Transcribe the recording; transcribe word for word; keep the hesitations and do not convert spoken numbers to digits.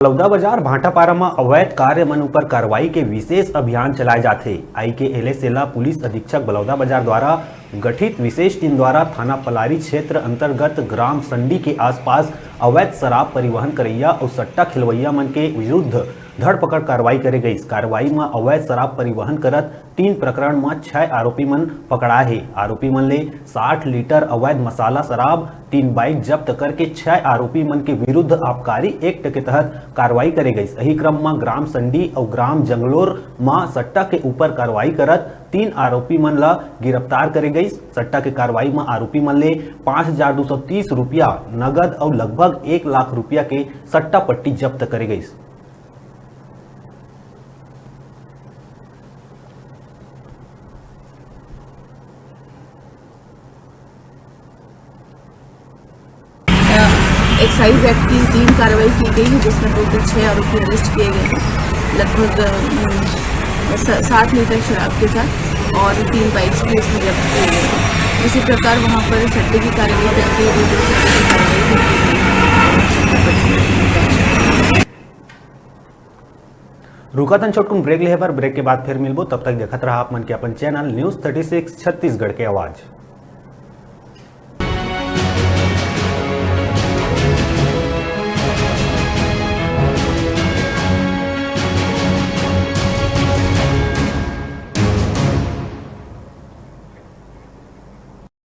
बलौदाबाजार भाटापारा म अवैध कार्य मन ऊपर कार्रवाई के विशेष अभियान चलाए जाथे। आई के एले सेला पुलिस अधीक्षक बलौदाबाजार द्वारा गठित विशेष टीम द्वारा थाना पलारी क्षेत्र अंतर्गत ग्राम संडी के आसपास अवैध शराब परिवहन करैया अउ सट्टा खेलवैया मन के विरुद्ध धरपकड़ कार्रवाई करे गईस। कार्रवाई म अवैध शराब परिवहन करत तीन प्रकरण म छह आरोपी मन पकड़ा हे। आरोपी मन ले साठ लीटर अवैध मसाला शराब, तीन बाइक जब्त करके छह आरोपी मन के विरुद्ध आबकारी एक्ट के तहत कार्रवाई करे गईस। एही क्रम म ग्राम संडी अउ ग्राम जंगलोर म सट्टा के ऊपर कार्रवाई करत तीन आरोपी मन ल गिरफ्तार करे गईस। सट्टा के कार्रवाई म आरोपी मन ले पाँच हजार दू सौ तीस रुपया नगद अउ लगभग एक लाख रुपया के सट्टा पट्टी जब्त करे गईस। एक्साइज एक्ट की टीम कार्रवाई की गई है, जिसमें टोटल छः आरोपी अरेस्ट किए गए हैं, लगभग अम, स- सात लीटर शराब के साथ, और तीन बाइक्स भी उसमें जब्त किए गए हैं। इसी प्रकार वहाँ पर सट्टे की कार्रवाई करते हुए दो सट्टे की कार्रवाई भी की गई है। रुकत हन छोटकुन ब्रेक लेहे बर। ब्रेक के बाद फिर मिलबो, तब तक देखत रहा आप मन के अपन channel news thirty six Chhattisgarh के आवाज़।